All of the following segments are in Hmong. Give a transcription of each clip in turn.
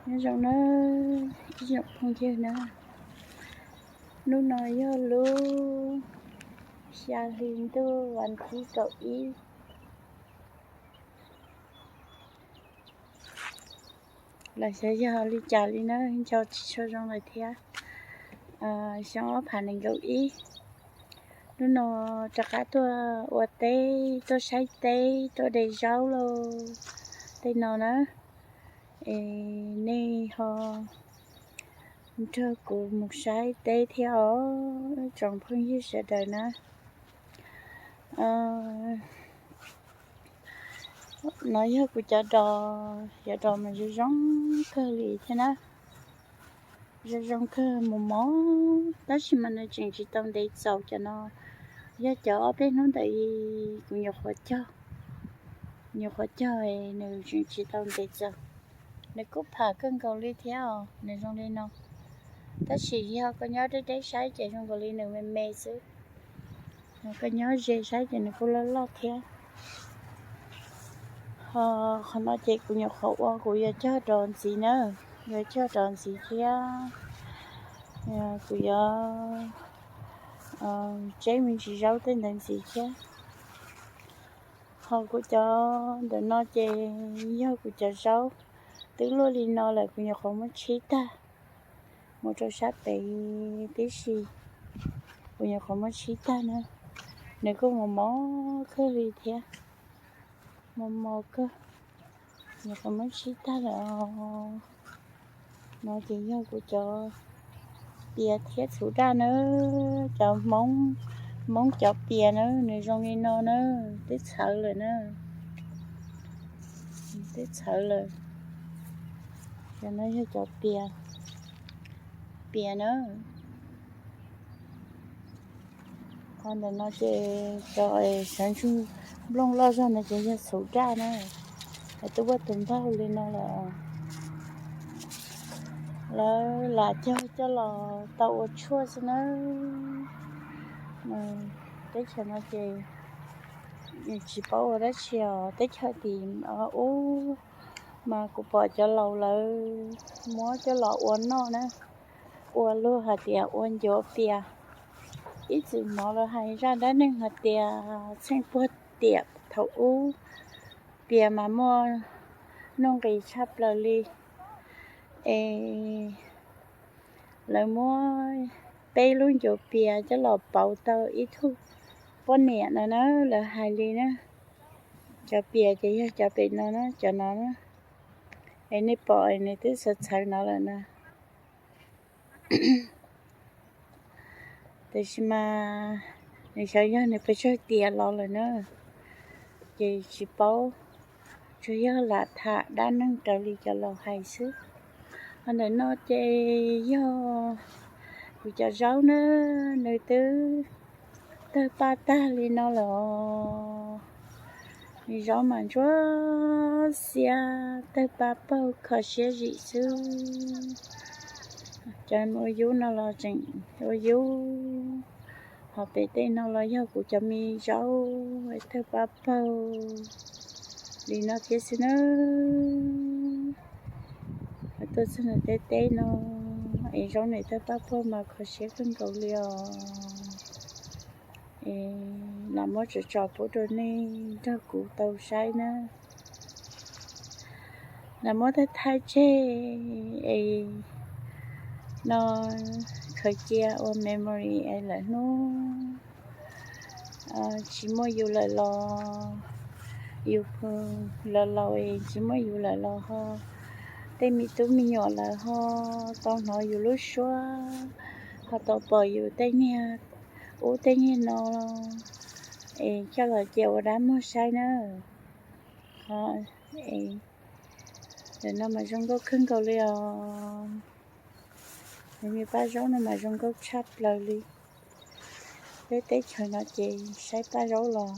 Nyob zoo na ib tsoom phooj ywg na, hnub no yog lub xya hli ntuj vas thib kaum ib, los xyov yog li cas li na, nco tsis tshua zoo lawm thiab. Xyoo ob phav nees nkaum ib, hnub no rov qab tuaj ua teb, tuaj saib teb, tuaj de zaub lauj. Tej no na, es nej ho nrog kuv mus saib teb thiab os tsoom phooj ywg sawv daws na. No yog kuv cov dos, cov dos mas zoo zoo kawg li thiab na. Zoo zoo kawg, mos mos, tab sis mas nws tseem tsis tau ntev txaus cov no. Yog cov ob peb hnub ntawd kuv nyuam qhuav cog, nyuam qhuav cog nws tseem tsis tau ntev txaus. Nws kuj pham kawg nkaus li thiab os, nws zoo li no. Tab sis yog koj nyob deb deb saib ces zoo nkaus li nws me me xwb. Koj nyob ze saib ces nws kuj loj loj thiab. Ho qhov no ces kuv nyuam qhuav ua, kuv yuav cog dos ntxiv na, yuav cog dos ntxiv thiab. Kuv yuav tseb me ntsis zaub tej ntawd ntxiv thiab. Ho kuv cov ntawm no ces yog kuv cov zaub, twb luaj li no lawm kuv nyuam qhuav muab tshib tag, mus rau sab pem tib si, kuv nyuam qhuav muab tshib tag na. Nws kuj mos mos kawg li thiab, mos mos kawg, nyuam qhuav muab tshib tag lawm. No ces yog kuv cov pias thiab txhuv daj na, cov Hmoob, Hmoob cov pias na, nws zoo li no na, twb txhawv lawm na, twb txhawv lawm. Cov no yog cov pias, pias na. Ho ntawm no ces cov sawv ntsug nplooj loj zog no ces yog txhuv daj na, es twb muab tus npaug li no lawm. Lawv lam cog coj los tau ua tshuaj xwb na. Teb chaws no ces tsis paub ua dab tsi os, teb chaws tim ub mas kuv pom cov laus lawv muab coj los ua noj na, ua luag hais tias ua ncuav pias. Ib txwm hnov lawv hais zaj dab neeg hais tias txheej puag tiam thaum ub pias mas muaj nuj nqis tshaj plaws li, es lawv muab peb lub ncuav pias coj los pauv tau ib tug poj niam no na, lawv hais li na. Cov pias ces yog cov pem no na, cov no na, es nej pom nws twb txhawv txhawv no lawm na. Tiam sis mas nws xyov yog nws pes tsawg tiam los lawm na, ces tsis paub, tsuas yog lam tham dab neeg raws li cov laus hais xwb. Ho ntawm no ces yog kuv cov zaub na, nws twb tawg paj tag li no lawm os. Nws zaub mas ntsuab xiab tawg paj paug kho siab zim xwb. Cov ua yub no los tseem ua yub, ho pem tej no los yog kuv cov me zaub tawg paj paug li no thiab xwb na. Tuaj txog nram tej teb no es zaub nws tawg paj paug mas kho siab kawg nkaus li os. Es lam muab tso tso pub rau nej nrog kuv tau saib na. Lam muab thaij thaij tseg es no khaws cia ua memory es lawm hnub tsis muaj yus lawm los, yus laus laus es tsis muaj yus lawm los ho tej me tub me nyuam lawv ho tau hnov yus lub suab, ho tau pom yus tej niag ub tej niag no es coj los cia ua dab muag saib na. Ho es ntawm no mas zoo nkauj kawg nkaus li os. Nws me paj zaub no mas zoo nkauj tshaj plaws li. Peb teb chaws no ces saib paj zaub los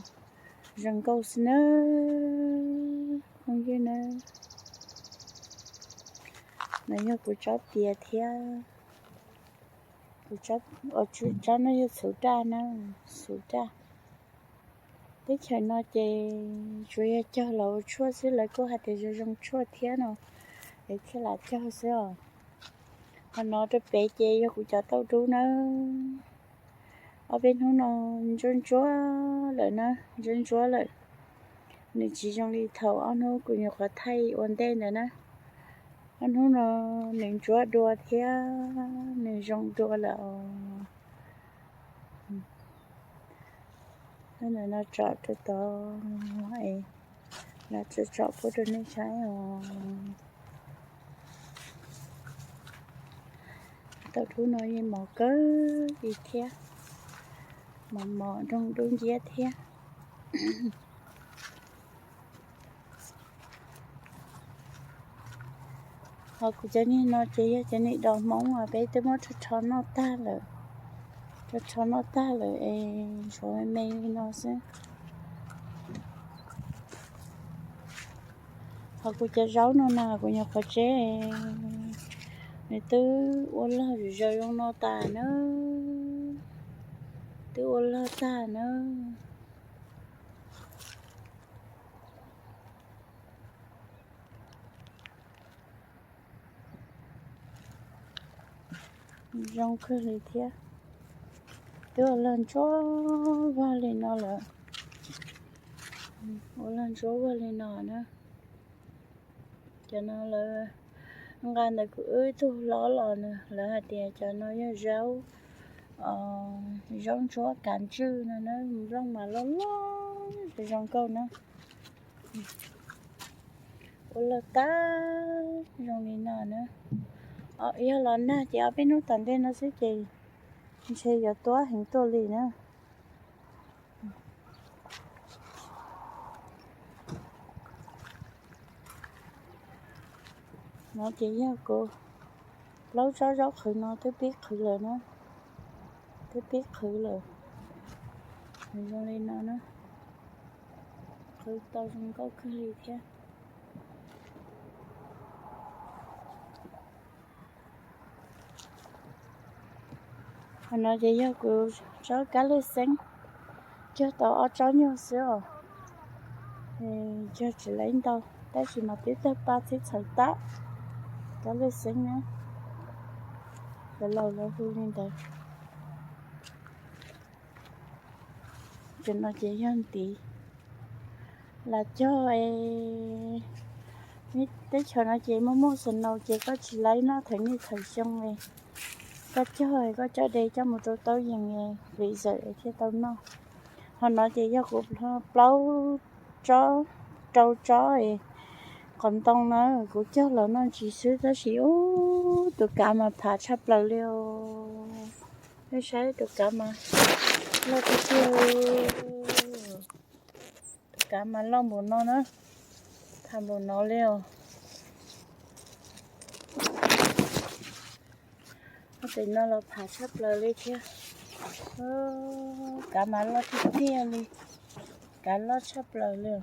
zoo nkauj xwb nawb phooj ywg nawb. No yog kuv tsob pias thiab, kuv tsob no yog txhuv daj na, txhuv daj. Teb chaws no ces tsuas yog cog los ua tshuaj xwb, lawv kuj hais tias zoo zoo tshuaj thiab no. Peb tshaj lam cog xwb os. Qhov no rau pem ces yog kuv cov tauj dub nawb. Ob peb hnub no ntsuab ntsuab lawm na, ntsuab ntsuab lawm. Nws tsis zoo li thaum ob hnub kuv nyuam qhuav thaij ua ntej ntawd na. Ob hnub no nws ntsuab dua thiab nws zoo dua lawm os. Ntawm no tsom rau tod, lam tsom tsom pub rau nej saib os. Tauj dub no yeej mos kawg li thiab, mos mos nroo dub nciab thiab. Ho kuv cov niag no ces yog cov niag dos hmoob uas peb twb muab rho rho noj tag lawm, rho rho noj tag lawm es tshuav me me li no xwb. Ho kuv cov zaub no na kuv nyuam qhuav tseb, nws twb ua log zom zaws zoo no tas na, twb ua log tag na. Zoo kawg li thiab. Twb ua log ntsuab vog li no lawm, ua log ntsuab vog li no na. Cov no lawv nqa ntawm kuv wb tug hlob los nws, lawv hais tias cov no yog zaub, zaub ntsuab kav ntswj no na, nplooj mas loj loj zoo nkauj na. Ua log tag zoo li no na. Yog los nag ces ob peb hnub tom ntej no xwb ces ntshe yuav tuab heev tuaj li na. No ces yog kuv plaub tsob zaub qhwv no twb pib qhwv lawm na, twb pib qhwv lawm. Nws zoo li no na, qhwv tau zoo nkauj kawg li thiab. Qhov no ces yog kuv tsob kab lwj xeeb, cog tau ob tsob nyuag xwb os, cog tsis laib ntau, tab sis mas twb tawg paj txhib txhawv tab. Kab lwj xeeb na, cov laus lawv hu li ntawd. Cov no ces yog ntiv, lam cog es teb chaws no ces muaj muaj snow ces koj tsis laib noj thawm niaj thawm xyoo li. Koj cog koj coj de coj mus rau taub yees freezer thiaj tau noj. Ho no ces yog kuv plaub tsob, rau tsob qos ntoo na, kuv cog los noj ntsis xwb tab sis ub tus kav mas phav tshaj plaws li os. Nej saib tus kav mas loj tiag tiag. Tus kav mas loj npaum no na, phav npaum no li os. Ub, tes no los phav tshaj plaws li thiab. Kav mas loj tiag tiag li, kav loj tshaj plaws li,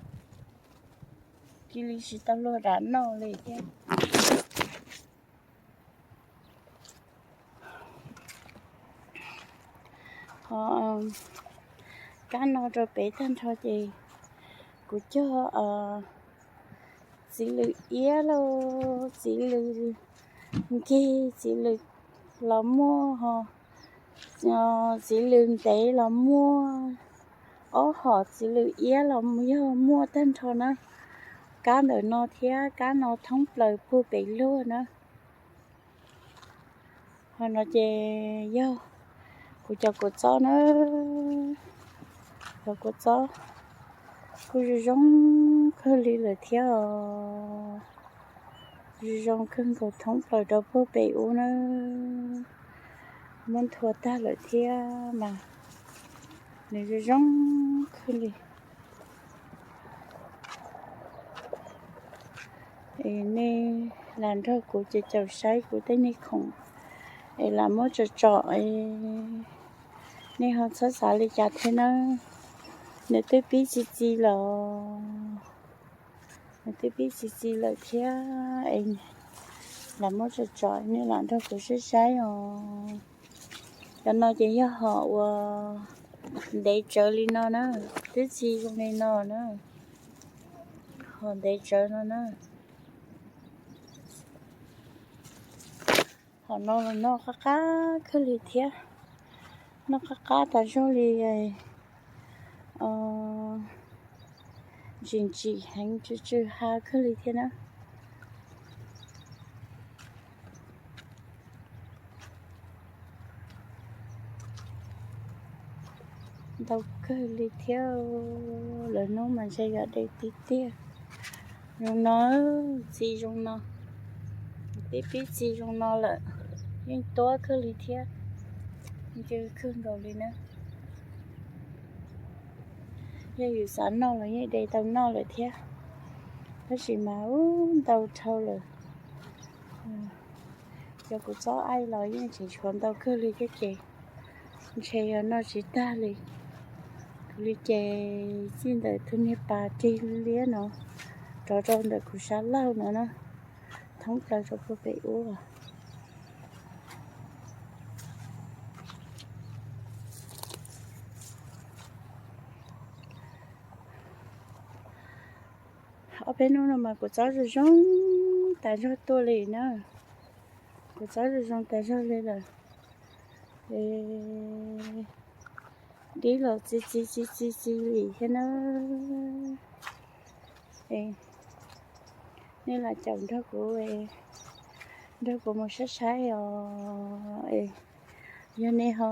cia li tsis tau luag ram noj li thiab. Ho kab no rau pem tag nrho ces kuv cog txiv lws iab lauj, txiv lws nkig, txiv lws los muaj, ho txiv lws ntev los muaj, ob hom txiv lws iab los yog muaj tag nrho na. Kab ntawm no thiab kab no thoob plaws puag pem luag na. Ho no ces yog kuv cov kua txob na, cov kua txob kuj zoo zoo kawg li lawm thiab os. Zoo zoo kawg nkaus thoob plaws rau puag pem ub na. Muab nthua tag lawm thiab mas nws zoo zoo kawg li. Es nej lam nrog kuv caum caum saib kuv tej niag khoom es lam muab tsom tsom, nej ho txhob xav li cas thiab nawb. Nws twb pib txi txiv lawm, nws twb pib txi txiv lawm thiab es lam muab tsom tsom, nej lam nrog kuv saib saib os. Cov no ces yog hom uas ntev tsawv li no na, twb txi zoo li no na, hom ntev tsawv no na. Qhov no los noj qab qab kawg li thiab, noj qab qab tas zog li, ntsim ntsim heev, tsw tsw ha kawg li thiab na. Ntau kawg li thiab, lawv hnub mas ntshe yog de tiag tiag. Zoo no, txiv zoo no, pib pib txiv zoo no lawm, yeej tuab kawg li thiab, ncw kawg nkaus li na. Yog yus xav noj los yeej de tau noj lawm thiab, tab sis mas ub ntau dhau lawm. Cov kuv txob aib los yeej tseem tshuav ntau kawg li thiab ces ntshe yog noj tsis tag li. Kuv li ces txij ntawm tus niag pas rig liab no rov rau ntawm kuv sab laug no na, thoob plaws rau puag pem ub. Ob peb hnub no mas kuv txob zoo zoo tas zog tuaj li na. Kuv txob zoo zoo tas zog li lawm. Dib los txi txi txi txi txi li thiab na. Nej los caum nrog kuv, nrog kuv mus saib saib os. Yog nej ho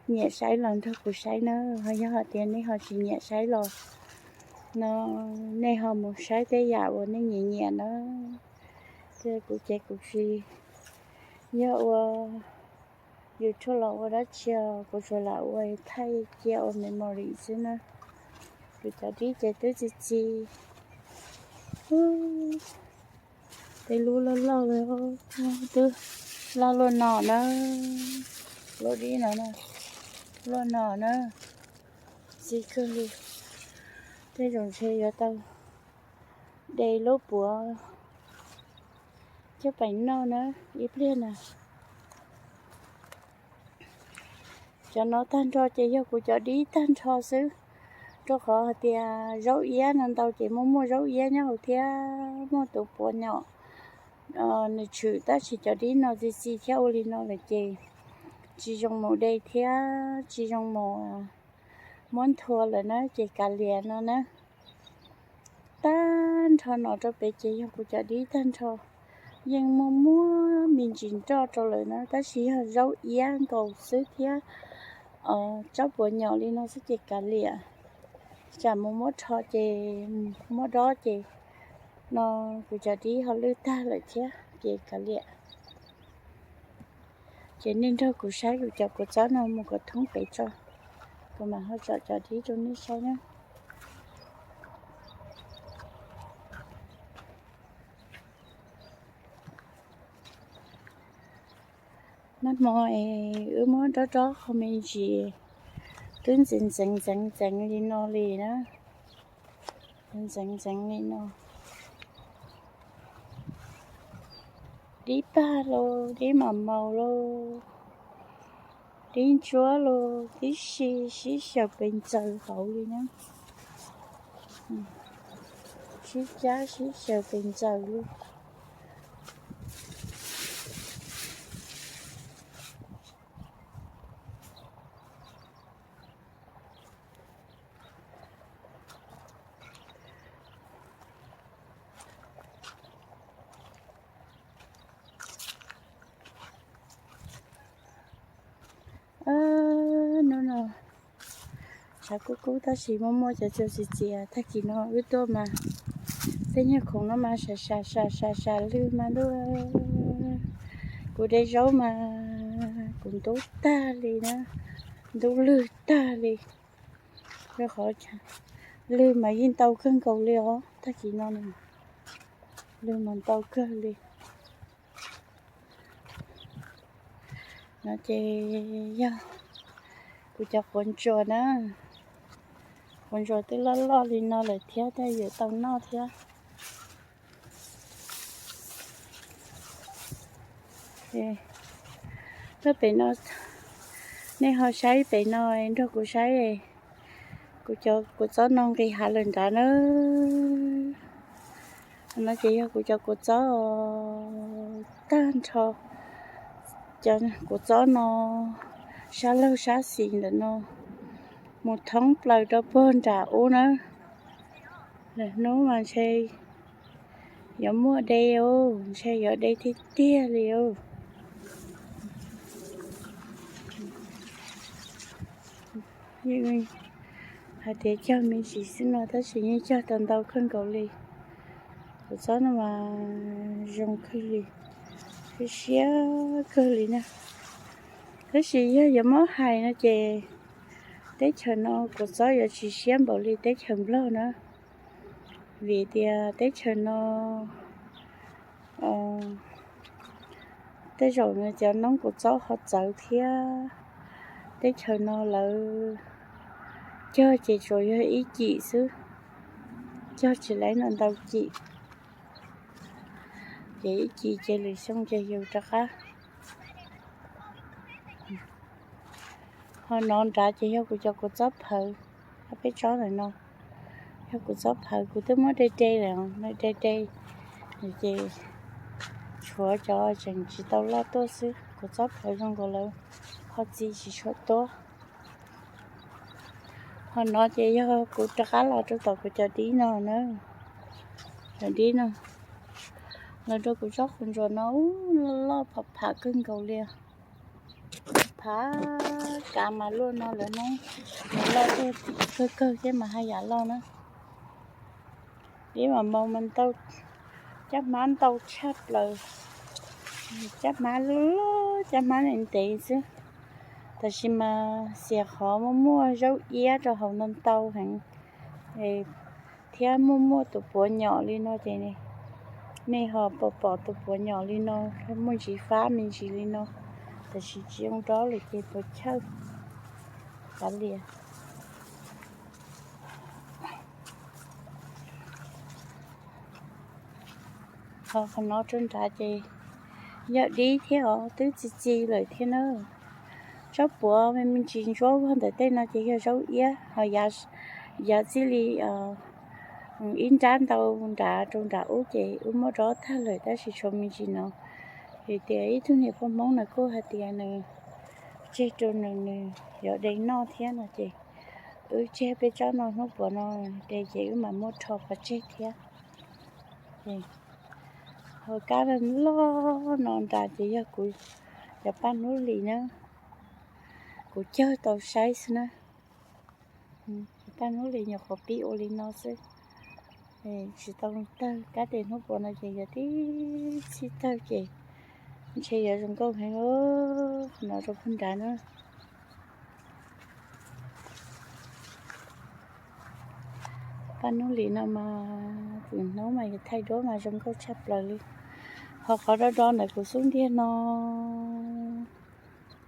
nyiam saib los nrog kuv saib na, ho yog hais tias nej ho tsis nyiam saib los no, nej ho mus saib tej yam uas nej nyiam nyiam na. Ces kuv ces kuv tsis yog ua YouTube los ua dab tsi, kuv tsuas lam ua thaij cia ua memory xwb na. Kuv cov dib ces twb txi txi, tej lub loj loj li twb loj luaj no na, lub dib no na, luaj no na, txi kawg li. Tej zaum ntshe yuav tau de lub puav coj pem noj na ib pliag na. Cov no tag nrho ces yog kuv cov dib tag nrho xwb, rau qhov hais tias zaub iab no ntau ces muaj muaj zaub iab nyob hauv thiab muaj tus puav nyom nws tshwm, tab sis cov dib no txi txi thiab ua li no lawm ces tsis zoo mus de thiab tsis zoo mus muab nthua lawm na ces kav liam no na. Tag nrho no rau pem ces yog kuv cov dib tag nrho, yeej muaj muaj me ntsis nroj rau lawm na, tab sis yog zaub iab nkaus xwb thiab tsob puav nyom li no xwb ces kav liam. Tsam mus muab rho ces muab dob ces no kuv cov dib ho lwj tag lawm thiab ces kav liam. Ces nej nrog kuv saib kuv cov kua txob no mus kom thoob pem tso, kuv mam ho tsom cov dib rau nej saib na. Nag hmo es wb muab dob dob qhov me ntsis twb ntxeev ntxeev ntxeev ntxeev li no li na. Ntxeev ntxeev li no. Dib pag los dib mam maus los, dib ntsuab los tib si sib xyaw pes ntxaws hauv li na. Sib cab sib xyaw pes ntxaws li. Hnub no tshav kub kub tab sis muaj muaj cov cua txias txias. Tag kis no wb tuaj mas tej nyuag khoom no mas sam sam sam sam sam lwg mas ntuj, kuv de zaub mas kuv ntub tag li na, ntub lwg tag li. Rau qhov lwg mas yeej ntau kawg nkaus li os, tag kis no lwg mas ntau kawg li. No ces yog kuv cov quav ntsuas na, quav ntsuas twb loj loj li no lawm thiab, tej yuav tau noj thiab. Pem no, nej ho saib pem no, nrog kuv saib, kuv cov kua txob no nqis hav lawm nrad na. No ces yog kuv cov kua txob tag nrho. cov kua txob no sab laug sab xis ntawm no mus thoob plaws rau puag nram ub na. Lwm hnub mas ntshe yuav muaj de os, ntshe yuav de tiag tiag li os. Yeej hais tias cog me ntsis xwb no tab sis yeej cog tau ntau kawg nkaus li. Kua txob no mas zoo kawg li, siab siab kawg li na. Tab sis yog yuav muab hais no ces teb chaws no kua txob yuav tsis siab npaum li teb chaws Nplog na, vim tias teb chaws no tej zaum nws cov noob kua txob ho txawv thiab. Teb chaws no lawv cog ces tsuas yog ib cim xwb, cog tsis laiv ntau cim, ces ib cim ces lwm xyoo ces yus rov qab. Ho nov nrad ces yog kuv cov kua txob phawv, ob peb tsob ntawm no yog kuv txob phawv, kuv twb muab de de lawm, de de ces tshuav cov tseem tsis tau loj tuaj xwb. Kuv txob phawv zoo nkaus lawv ho txi tsis tshua tuaj. Ho no ces yog kuv rov qab los rau tom kuv cov dib no na, cov dib no los rau kuv tsob qus ntsuas no, loj loj pham pham kawg nkaus li. Pham kav mas luaj no lawm no, loj kawg kawg thiab mas haj yam loj na. Dib mas npau mas ntau, caj hmab ntau tshaj plaws, caj hmab loj, caj hmab ntev ntev xwb. Tab sis mas xiam qhov muaj muaj zaub iab rau hauv no ntau heev, thiab muaj muaj tus puav nyom li no ces nej ho pom pom tus puav nyom li no, muaj ntsis fab me ntsis li no, tab sis tsis zoo dob lawm ces puas chawj kav liam. Ho qhov no rau nrad ces yog dib thiab os, twb txi txi lawm thiab na. Tsob puav me me ntsis ntsuab vog ntawm tej no ces yog zaub iab, ho yav txij li ib nrab ntau nrad rau nram ub ces wb muab dob tag lawm tab sis tshuav me ntsis no. Vim tias ib tug niam pog Hmoob nws kuj hais tias nws tseg rau nws, nws yuav de noj thiab no ces wb tseg peb tsob no, hnub puav no de ces wb mam muab rho pov tseg thiab. Ho kab loj no nrad ces yog kuv cov paj hnub hlis na, kuv cog tau saib xwb na. Cov paj hnub hlis nyuam qhuav pib ua li no xwb, tsis tau tawg. Kab tes hnub puav no ces yog tib txhij tawg ces ntshe yuav zoo nkauj heev li. Qhov no rau puag nrad na. Paj hnub hlis no mas txwm hnub mas yog thaij duab mas zoo nkauj tshaj plaws li. Ho qhov do do ntawm kuv xub ntiag no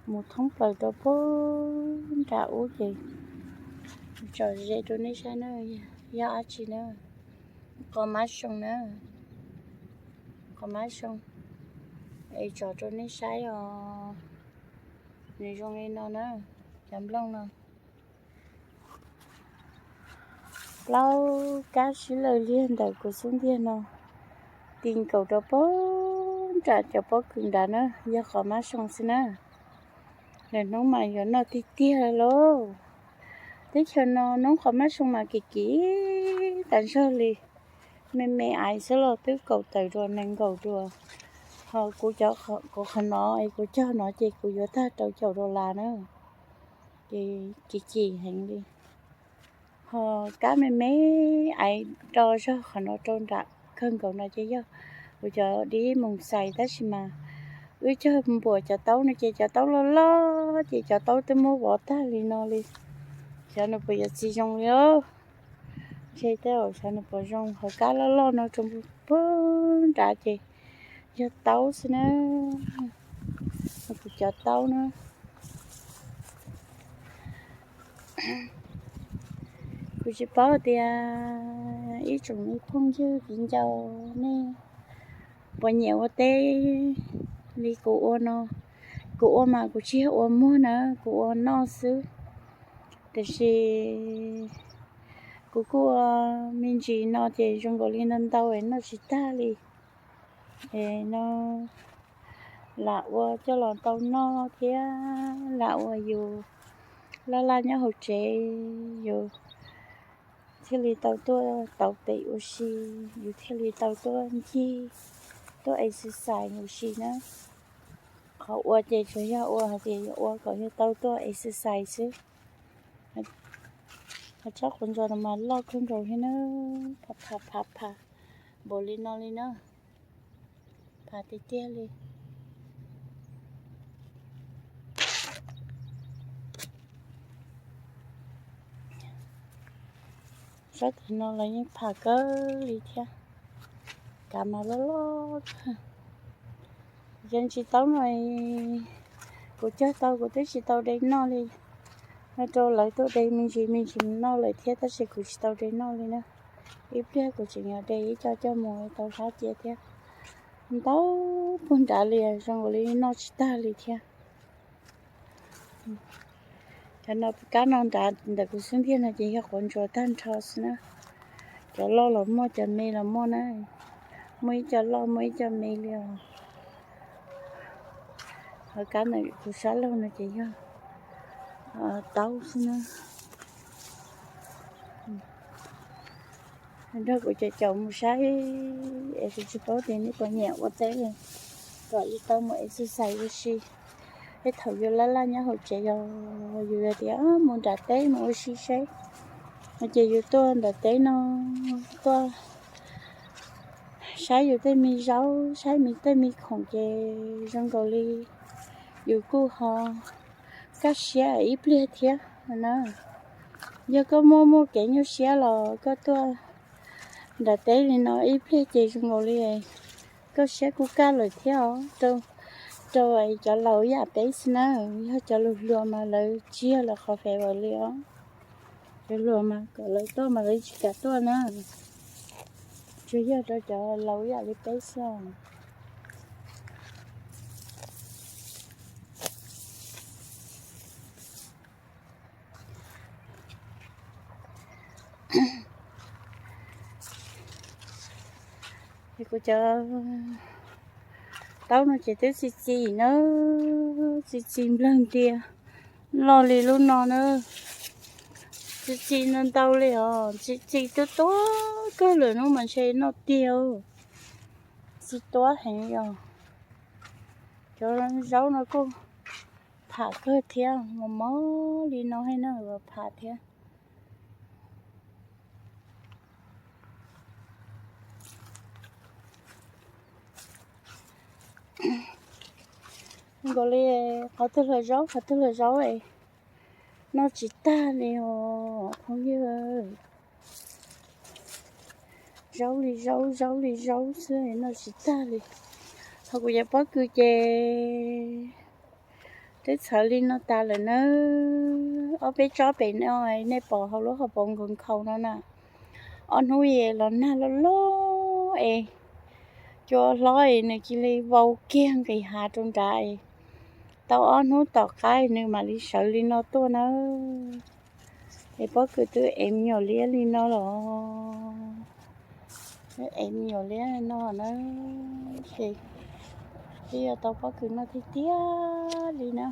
mus thoob plaws rau puag nram ub ces tsom ze rau nej saib na, yog dab tsi na, qos mab soo na, qos mab soo. Es tsom rau nej saib os, nws zoo li no na, cov nplooj no. Plaub kab sib law liag ntawm kuv xub ntiag no, ti nkaus rau puag nram cov pob kws nrad na, yog qos mab soo xwb na. Lwm hnub mas yuav noj tiag tiag lauj. Teb chaws no noob qos mab soo mas kim kim tas zog li, me me aiv xwb los twb kaum tawm dua nees nkaum dua. Ho kuv cov, kuv qhov no es kuv cog no ces kuv yuav tag rau caum dollar na, ces kim kim heev li. Ho kab me me aiv do zog qhov no rau nram kawg nkaus no ces yog kuv cov dib moos xais tab sis mas wb cog npuam cov taub no ces cov taub loj loj ces cov taub twb muab vov tag li no li. Xyov nws puas yuav txi zoo li os. Ntshe tej zaum xyov nws puas zoo, ho kab loj loj no rau puag nrad ces yog taub xwb na. Kuv cov taub na. Kuv tsis paub tias ib tsoom me phooj ywg viv ncaus nej puas nyiam ua teb li kuv ua no. Kuv ua mas kuv tsis yog ua muag na, kuv ua noj xwb. Tiam sis kuv kuj ua me ntsis no ces zoo nkaus li ntau ntau es noj tsis tag li. Es no lam ua coj los tau noj thiab lam ua yus laj laj nyob hauv tsev, yus thiaj li tau tuaj tau pem ua si, yus thiaj li tau tuaj ncig, tuaj exercise ua si na. Qhov ua ces tsuas yog ua hais tias yus ua kom yus tau tuaj exercise xwb. Ho tsob quav ntsuas no mas loj kawg nkaus thiab na, pha pha pha pha npaum li no li na, pha tiag tiag li. Sab tim no los yeej pha kawg li thiab, kav mas loj loj. Yog tsis tau no, kuv cog tau kuv twb tsis tau de noj li. Noj rau lawv tuaj de me ntsis me ntsis noj lawm thiab tab sis kuv tsis tau de noj li na. Ib pliag kuv tseem yuav de ib co coj mus tau hlab cia thiab. Ntau puag nrad li, zoo nkaus li noj tsis tag li thiab. Cov no kab no nrad ntawm kuv xub ntiag no ces yog quav ntsuas tag nrho xwb na. Cov loj los muaj, cov me los muaj na. Muaj ib co loj muaj ib co me li os. Ho kab ntawm kuv sab laug no ces yog taub xwb na. Nrog kuv caum caum mus saib es kuv tsis paub tias nej puas nyiam ua teb li, kom li tau mus exercise ua si. Tej thaum yus laj laj nyob hauv tsev los yus tias mus nram teb mus ua si seb, no ces yus tuaj nram teb no tuaj saib yus tej me zaub, saib me tej me khoom ces zoo nkaus li yus kuj ho kaj siab ib pliag thiab na. Yog koj muaj muaj kev nyuaj siab los koj tuaj nram teb li no ib pliag ces zoo nkaus li koj siab kuj kaj lawm thiab os. Rau cov laus ib yam peb xwb na, yog cov hluas hluas mas lawv tsis yog lawv qhov fav li os. Cov hluas mas kom lawv tuaj mas lawv tsis kam tuaj na, tsuas yog rau cov laus ib yam li peb xwb. Ces kuv cov taub no ces twb txi txi na, txi txi nplawg ntia, loj li lub no na. Txi txi ntau ntau li os, txi txi tuab tuab kawg lawm no mas ntshe noj tiag. Txi tuab heev li os. Cov zaub no kuj pham kawg thiab, mos mos li no thiab na, pham thiab. Nkaus li qhov twg los zaub, qhov twg los zaub es noj tsis tag li os phooj ywg. Zaub li zaub, zaub li zaub xwb, noj tsis tag li. Ho kuv cov pob kws ces twb txhawv li no tas lawm na. Ob peb tsob pem no nej pom hauv lub hauv paus nkhaus nkhaus no na, ob hnub es los nag loj loj es cua hlob es nws cia li vau kiag nqis hav rau nrad es tau ob hnub tom qab nws mam li sawv li no tuaj na. Es pob kws twb ev me nyuam liab li no los, twb ev me nyuam liab no na, ces twb yuav tau pob kws noj tiag tiag li na.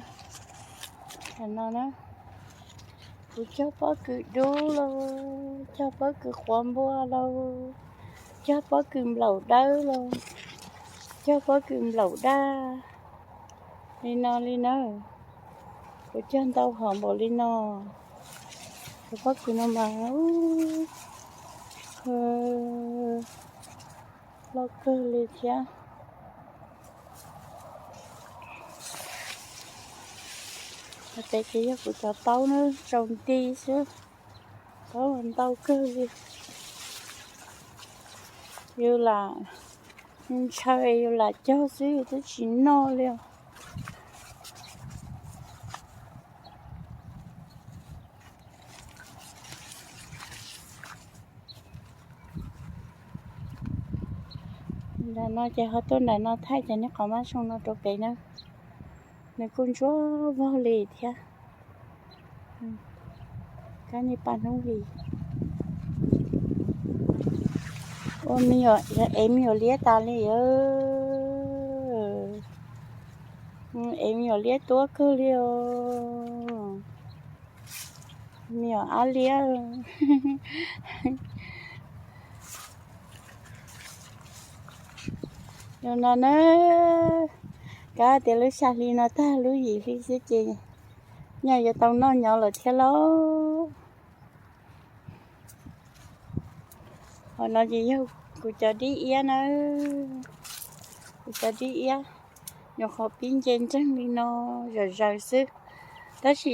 Tam no na, kuv cog pob kws dub lauj, cog pob kws quav npua lauj, cog pob kws nplaum dawb lauj, cog pob kws nplaum daj li no li na. Kuv cog ntau hom npaum li no. Cov pob kws no mas loj kawg li thiab. Hauv pem ces yog kuv cov taub na, tsaus nti xwb, taub ntau kawg li. Yus lam ntshaw yus lam cog xwb yus twb tsis noj li os. Nram no ces ho tuaj nram no thaij cov niag qos mab zoo no rau pem na. Nws kuj ntsuab vog li thiab. Kab niag paj hnub li. Ua me nyuam, ev me nyuam liab tas li. Es me nyuam liab tuab kawg li os. Me nyuam ab liab. Yog no na, kav tias lub xya hli no tag lub yim hli xwb ces nyaj yuav tau noj nyob lawm thiab lauj. Hauv no ces yog kuv cov dib iab na, kuv cov dib iab, nyuam qhuav pib nce nreeg li no zom zaws xwb, tab sis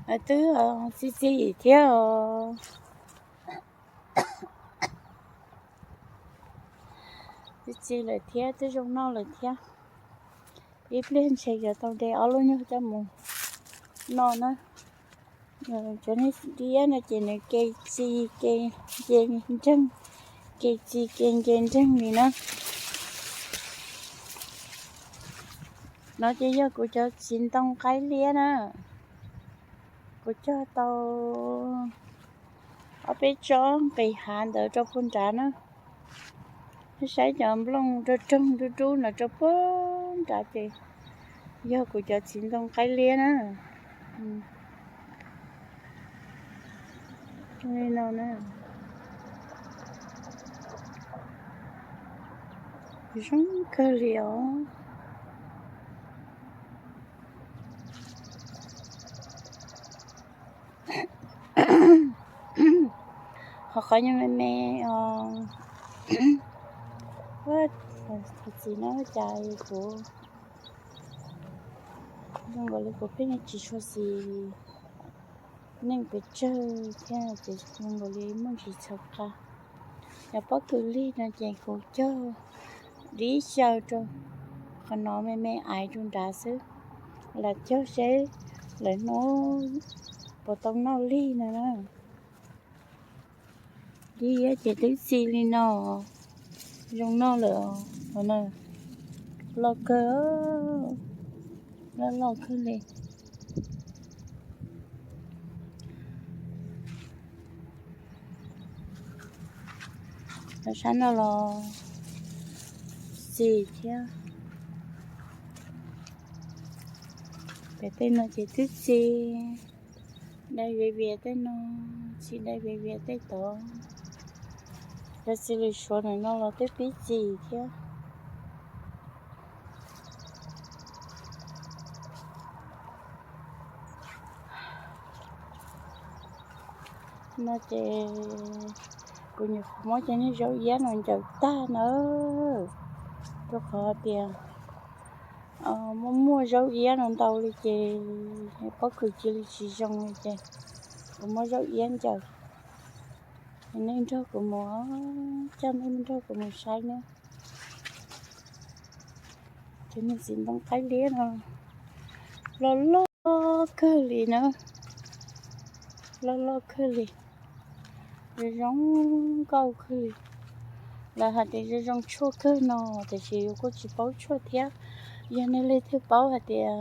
twb txi txi thiab os. Txi txi lawm thiab, twb zoo noj lawm thiab. Ib pliag ntshe yuav tau de ob lub nyuag coj mus noj na. Cov dib iab no ces nws ke txi ke nce nreeg, ke txi ke nce nreeg li na. No ces yog kuv cov txiv ntoo qaib liab na. Kuv cog tau ob peb tsob nqis hav ntawd rau puag nrad na. Saib cov nplooj rog rog dub dub no rau puag nrad ces yog kuv cov txiv ntoo qaib liab na. Li no na. Zoo kawg li os. Ho qhov nyuag me me os. Thaum txiv no cas kuv zoo nkaus li kuv pheej tsis tshua xis neej pes tsawg thiab ces zoo nkaus li muaj ntsis txhaws qa. Cov pob kws lig no ces kuv cog dib xyaw rau qhov no me me aiv rau nrad xwb, lam cog seb lawv hnub puas tau noj lig no na. Dib iab ces twb txi li no, zoo noj lawm os. Loj kawg, loj loj kawg li. Cov sab no los txi thiab. Pem tej no ces twb txi, dai viav vias tej no, txi dai viav vias tej tod. Cov txiv lws suav ntawm no los twb pib txi thiab. No ces kuv nyuam qhuav muab cov niag zaub iab no ncaws tag na, rau qhov tias muaj muaj zaub iab no ntau li ces pob kws cia li tsis zoo li ces kuv muab zaub iab ncaws. Nej nrog kuv mus, coj nej nrog kuv mus saib na. Cov niag txiv ntoo qaib liab no loj loj kawg li na, loj loj kawg li, zoo zoo nkauj kawg li. Lawv hais tias zoo zoo tshuaj kawg no, tiam sis yus kuj tsis paub tshuaj thiab. Yog nej leej twg paub hais tias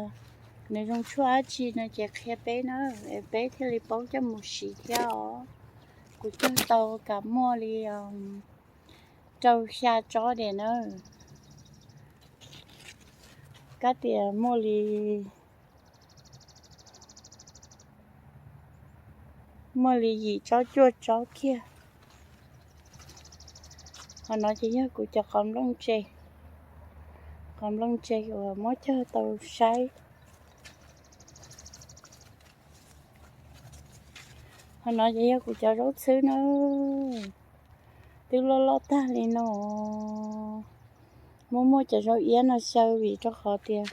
nws zoo tshuaj dab tsi no ces qhia peb na, es peb thiaj li paub coj mus siv thiab os. Kuv cog tau kam muaj li rau xya tsob diam na. Kab tias muaj li, muaj li yim tsob cuaj tsob kiag. Qhov no ces yog kuv cov qos nplooj tse, qos nplooj tse uas muab cog tau saib. Qhov no ces yog kuv cov zaub txhwb na, twb loj loj tag li no. Muaj muaj cov zaub iab no xyaw vim rau qhov tias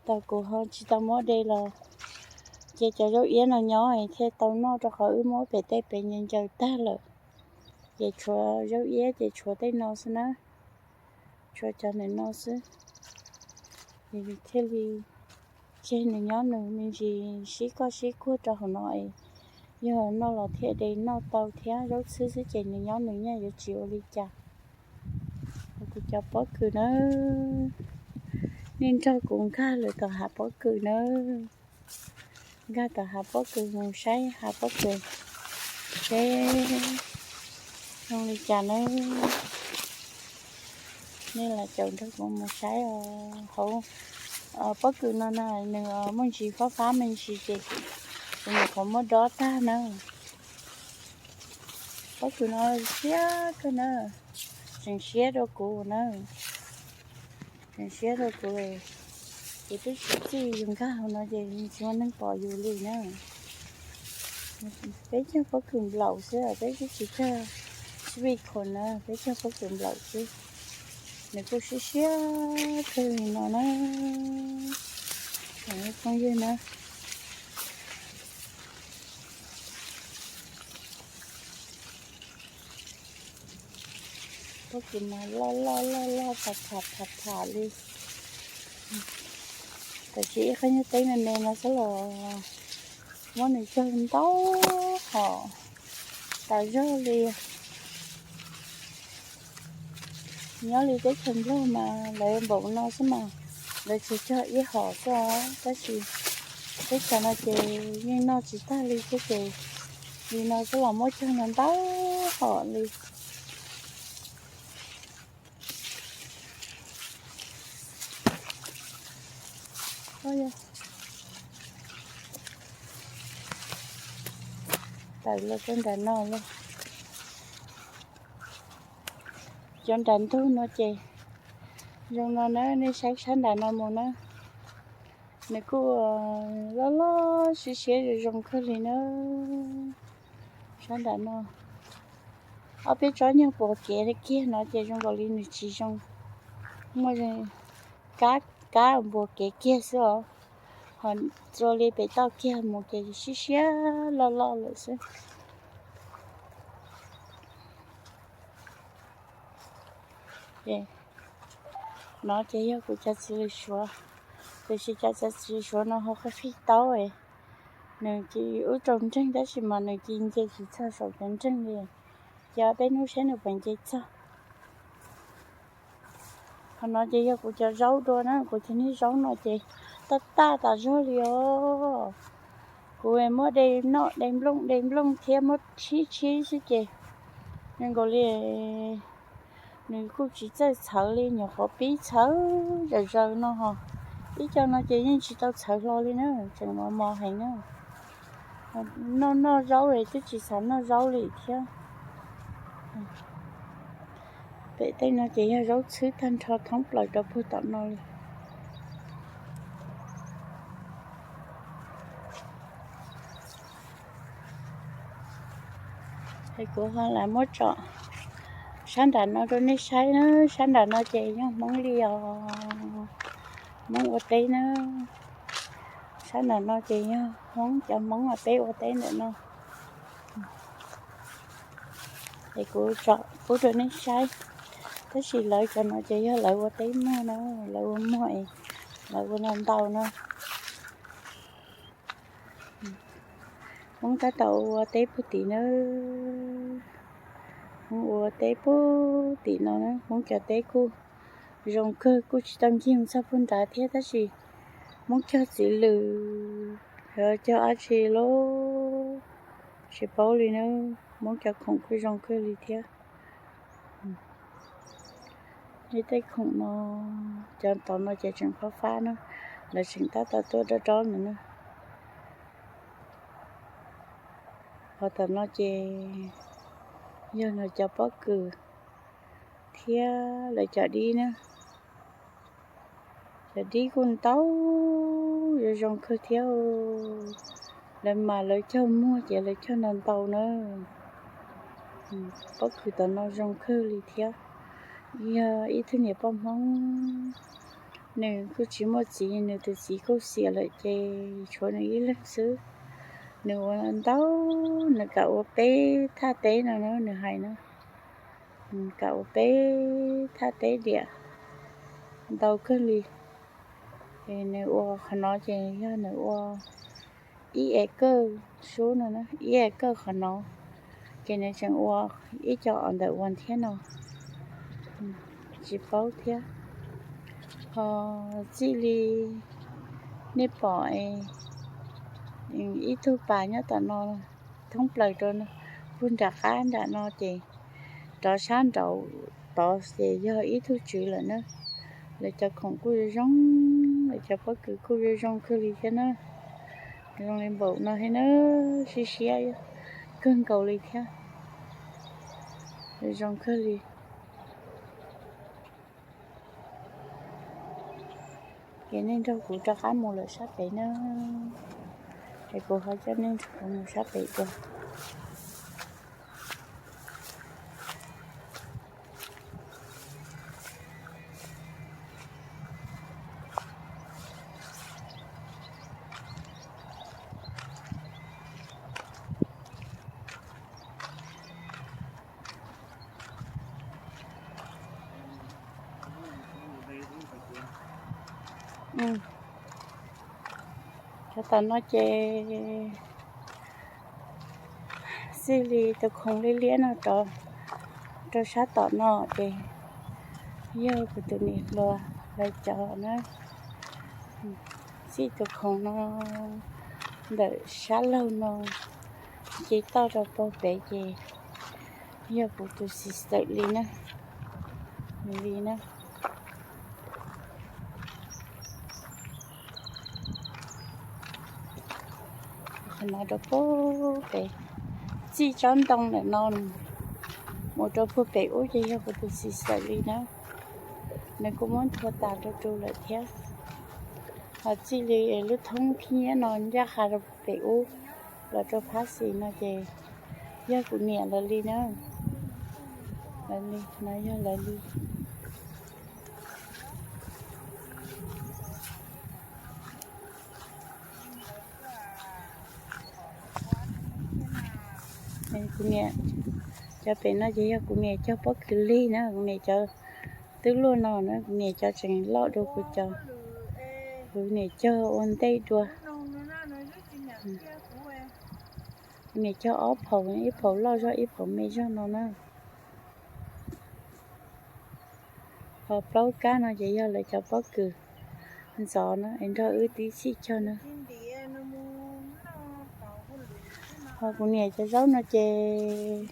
tau kuv ho tsis tau muab de los, ces cov zaub iab no nyob thiaj tau noj rau qhov wb muab pem tej pem ncaws tag lawm. Ces tshuav zaub iab ces tshuav tej no xwb na, tshuav cov ntawm no xwb. Ces thiaj li tseg nws nyob nws me ntsis sib koj sib kuag rau hauv no es yog noj los thiaj de noj tau thiab, zaub txhwb xwb ces nws nyob nws nyaj yuav tsis ua li cas. Kuv cov pob kws na, nej nrog kuv nkag lawm tom hav pob kws na, nkag tom hav pob kws mus saib hav pob kws seb zoo li cas nawb. Nej los caum nrog kuv mus saib os. Hauv pob kws no na, nws muaj ntsis fab fab me ntsis ces kuv nyuam qhuav muab dob tag na. Pob kws no siab kawg na, tseem siab rau kuv na. Tseem siab rau kuv, kuv twb tsis txij yus nkag hauv no ces tsis muaj neeg pom yus li na. Peb cog pob kws nplaum xwb, peb twb tsis cog sweet corn na, peb cog pob kws nplaum xwb. Nws kuj siab siab kawg li no na, phooj ywg na. Pob kws mas loj loj loj loj tham tham tham tham li. Tam sim ib qho nyuag teb me me no xwb los muab nws cog ntau hom tas zog li. Nyob li teb chaws Nplog mas lawv npaum no xwb mas lawv tsuas cog ib hom xwb os, tab sis teb chaws no ces yeej noj tsis tag li thiab ces li no xwb los muab cog ntau ntau hom li. Tawm los rau nram no lauj. Cov nram ntug no ces zoo no na, nej saib sab nram no mus na. Nws kuj loj loj siab siab zoo zoo kawg li na. Sab nram no, ob peb tsob nyuag puas kev kiag no ces zoo nkaus li nws tsis zoo, muaj kab kab npuas kev kiag xwb os. Ho txua li pem toj kiag mus ces siab siab loj loj lawm xwb. No ces yog kuv cov txiv lws suav, tiam sis cov txiv lws suav no ho qhib qhib taub, nws cia li ub rau nreeg tab sis mas nws cia li nce tsis txog saum cov nreeg li. Ces peb hnub saib nws puas nce txog. Qhov no ces yog kuv cov zaub dua na, kuv cov niag zaub no ces taj taj tas zog li os. Kuv muab de noj de nplooj de nplooj thiab muab tshib tshib xwb ces zoo nkaus li nws kuj tsis txawj txhawv li, nyuam qhuav pib txhawv zom zaws no ho. Ib co no ces yeej tsis tau txhawv hlo li na, tseem mos mos heev na. Noj noj zaub es twb tsis xav noj zaub li thiab. Pem tej no ces yog zaub txhwb tag nrho thoob plaws rau puag tom no li. Es kuv ho lam muab tsom sab nram no rau nej saib na. Sab nram no ces yog Hmoob li os, Hmoob ua teb na. Sab nram no ces yog Hmoob, cov Hmoob uas peb ua teb ntawm no. Es kuv tsom pub rau nej saib, tab sis lawv cov no ces yog lawv ua teb muag na, lawv ua muag es lawv ua ntau ntau na. Hmoob tab tom ua teb puag tim na, Hmoob ua teb puag tim no na. Hmoob cov teb kuj zoo kawg, kuj tsis tau ncig mus txog puag nrad thiab, tab sis Hmoob cog txiv lws, cog dab tsi los tsis paub li na. Hmoob cov khoom kuj zoo kawg li thiab. Tej khoom no, cov tod no ces tseem fab fab na, lawv tseem tab tom tuaj dob dob no na. Ho tom no ces yog lawv cov pob kws thiab lawv cov dib na. Cov dib kuj ntau, zoo zoo kawg thiab. Lawv mas lawv cog muag ces lawv cog ntau ntau na. Pob kws tom no zoo kawg li thiab. Yog ib tug niam poj Hmoob, nws kuj tsis muaj txiv, nws tus txiv kuj xiam lawm ces tshuav nws ib leeg xwb. Nws ua ntau, nws kam ua peb thaj teb no na, nws hais na. Nws kam ua peb thaj teb diam ntau kawg li. Nws ua qhov no ces yog nws ua ib acre sub no, ib acre qhov no, ces nws tseem ua ib co ntawm ua thiab no, tsis paub thiab. Ho txij li nej pom ib tug pas nyob tom no thoob plaws rau puag nram qab nram no ces rov sab nraud tod ces yog ib tug tswv lawm na. Lawv cov khoom kuj zoo zoo, lawv cov pob kws kuj zoo zoo kawg li thiab na. Zoo li npaum no thiab na, siab siab kawg nkaus li thiab. Zoo kawg li. Ces nej nrog kuv rov qab mus lawm sab pem na, es kuv ho coj nej nrog kuv mus sab pem dua. Cov tom no ces txij li tus khoom liab liab no rau sab tom no ces yog kuv tus niam hluas lawv cov na. Txij tus khoom no ntawm sab laug no ces toj rau puag pem ces yog kuv tus sister li na, li na. Qhov no rau puag pem, txij tsob ntoo ntawm no mus rau puag pem ub ces yog kuv tus sister li na. Nws kuj muab nthua tas rau tu lawm thiab. Ho txij li lub thoob khib nyiab no ncaj qha rau puag pem ub los rau phab xis no ces yog kuv niam lawv li na. Lawv li no yog lawv li. Kuv niam, cov pem no ces yog kuv niam cog pob kws lig na, kuv niam cov twb luaj no na, kuv niam cov tseem loj dua kuv cov. Kuv niam cog ua ntej dua. Kuv niam cog ob phaum, ib phaum loj zog ib phaum me zog no na. Ho plaub kab no ces yog lawv cov pob kws ntxov na, es nrog wb tib txhij cog na. Ho kuv niam cov zaub no ces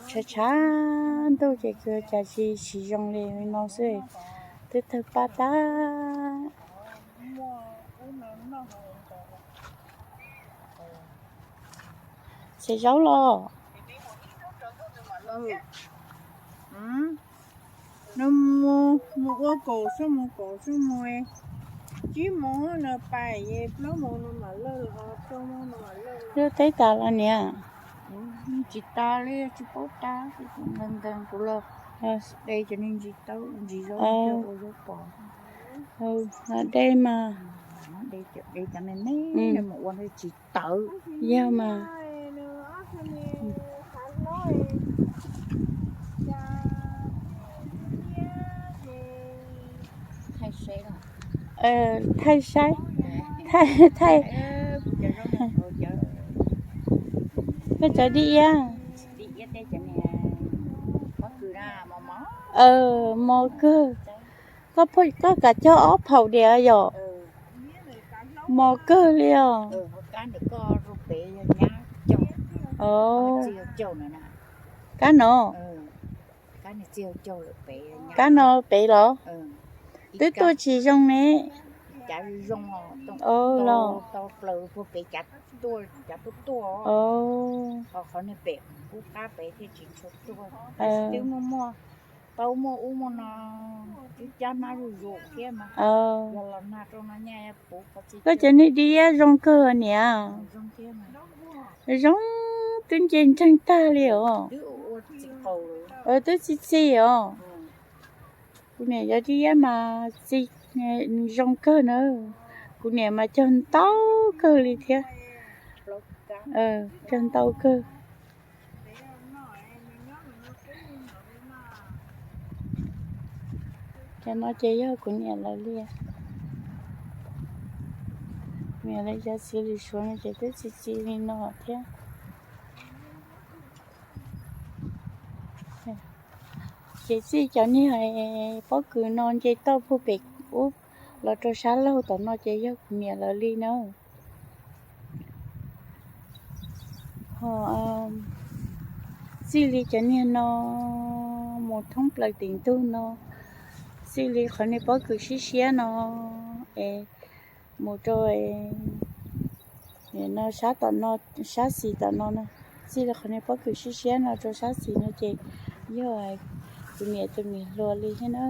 tshav tshav ntuj ces cas tsis zoo li no xwb, twb tawg paj tag. Xaws zaub los? Nws mus, mus ua kaum xuab moos, kaum xuab moos, tsib moos nws pais, plaub moos nws mam lig, rau moos nws mam lig. Lub teb tas los niam? Tsis tas li, tsis paub tas, nkees nkees kuv los de cov niag ntsis taub ntsis zaub ua zaub pos. De mas, de cov me me mus ua nws tsis tawv. Yog mas. Thaij saib, thaij, thaij. Koj cov dib iab. Mos kawg. Koj, koj kam cog ob phaum diam yom? Mos kawg li os. Kab no, kab no pem los? Twb tuaj tsis zoo ne. Los. Qhov niag pem ub qab pem thiaj tsis tshua tuaj, twb muaj muaj, tau muaj ub muaj no, twb cab mab zuj zus thiab mas. Yog los nag rau no nyaj puv qhov txhia. Koj cov niag dib iab zoo kawg niam. Zoo, twb nce nreeg tag li os. Twb txi txi os. Kuv niam cov dib iab mas txi, zoo kawg na. Kuv niam mas cog ntau kawg li thiab. Cog ntau kawg. Cov no ces yog kuv niam lawv li. Kuv niam lawv cov txiv lws suav no ces twb txi txi li no thiab. Ces txij cov niag pob kws no nce toj puag pem ub los rau sab laug tom no ces yog kuv niam lawv li na. Ho txij li cov niag no mus thoob plaws tim ntug no, txij li qhov niag pob kws siab siab no es mus rau no sab tom no, sab xis tom no no, txij li qhov niag pob kws siab siab no rau sab xis no ces yog tus niam tus niam hluas li thiab na.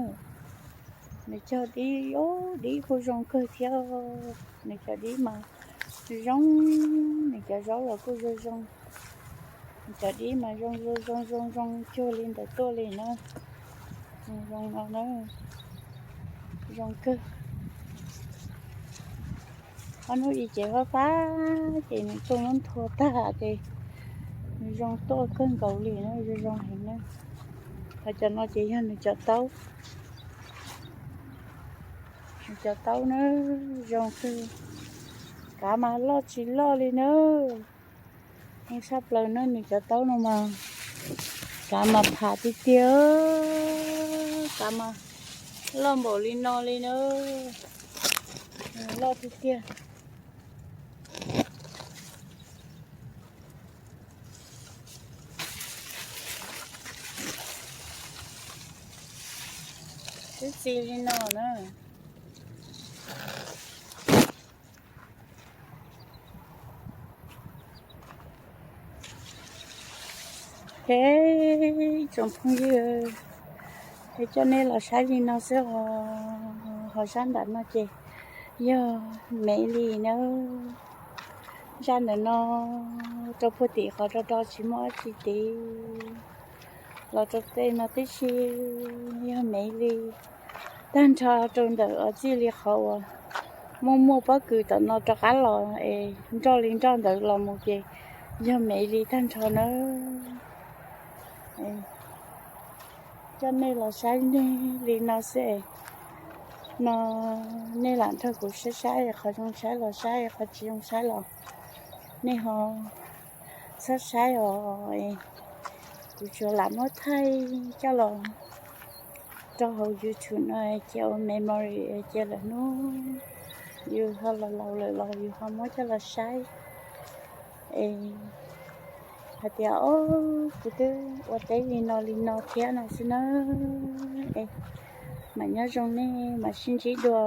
Nws cog dib, dib kuj zoo kawg thiab. Nws cov dib mas zoo, nws cov zaub los kuj zoo zoo. Nws cov dib mas zoo zoo zoo zoo zoo cuag li ntawd tuaj li na. Zoo no na, zoo kawg. Ob hnub ib ces fab fab ces nws tuaj muab nthua tag ces nws zoo tuaj kawg nkaus li na, zoo zoo heev na. Ho cov no ces yog nws cov taub. Nws cov taub na, zoo kawg. Kav mas loj tsis loj li na. Zoo saj plaws na, nws cov taub no mas kav mas pham tiag tiag, kav mas loj npaum li no li na, loj tiag tiag. Twb txi li no na. Ces tsoom phooj ywg, es coj nej los saib li no xwb os. Ho sab nram no ces yog Mev Lis na. Zaj ntawm no rau puag tim qhov do do tsis muaj dab tsi tid, los rau tej no tib si yog Mev Lis. Tag nrho rau ntawm uas txij li qhov uas muaj muaj pob kws tom no rov qab los es nroj li nroj ntawd los mus ces yog Mev Lis tag nrho na. Coj nej los saib li no xwb no, nej lam nrog kuv saib saib, qhov zoo saib los saib, qhov tsis zoo saib los nej ho txhob saib os. Kuv tsuas lam muab thaij coj los rau hauv YouTube no cia ua memory, cia lwm hnub yus ho laus laus lawm los yus ho muab coj los saib es hais tias, o, kuv twb ua teb li no li no thiab no xwb na. Es mam nyob zoo, nej mam sib ntsib dua.